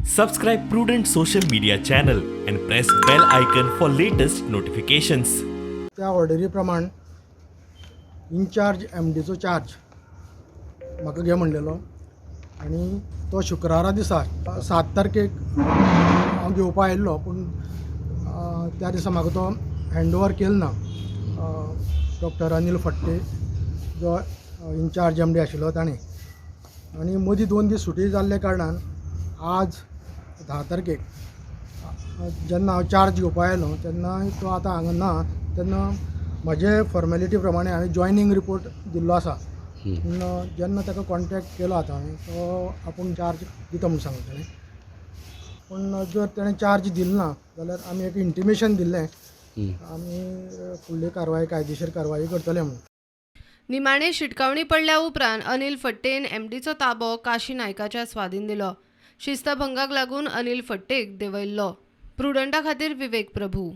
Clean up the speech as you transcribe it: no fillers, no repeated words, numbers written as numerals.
Subscribe Prudent social media channel and press bell icon for latest notifications. त्या ऑर्डरी प्रमाण in charge एमडीचो charge म्हाका घे म्हणलेलो आनी तो शुक्रारा दिसा 7 तारखेक हांव घेवपा आयिल्लो, पूण त्या दिसा म्हाका तो हँड ओवर केलो ना. डॉक्टर अनील फडते जो इनचार्ज एमडी आशिल्लो ताणें, आनी मदीं 2 दीस सुटी जाल्ल्या कारणान आज 10 तारखेक जेन्ना हांव चार्ज घेवपा आयलो तेन्ना तो आतां हांगा ना. तेन्ना म्हजे फॉर्मेलिटी प्रमाणे हांवें जॉयनींग रिपोर्ट दिल्लो आसा, पूण जेन्ना ताका कॉन्टेक्ट केलो आतां हांवें, तो आपूण चार्ज दिता म्हूण सांगलें ताणें. पूण जर ताणें चार्ज दिलो ना जाल्यार आमी एक इंटिमेशन दिल्लें, आमी फुडली कारवाय कायदेशीर कारवाई करतले म्हूण. निमाणे शिटकावणी पडल्या उपरांत अनिल फडटेन एमडीचो ताबो काशी नायकाच्या स्वाधीन दिलो. शिस्तभंगाक लागून अनिल फडटेक देंवयल्लो. प्रुडंटा खातीर विवेक प्रभू.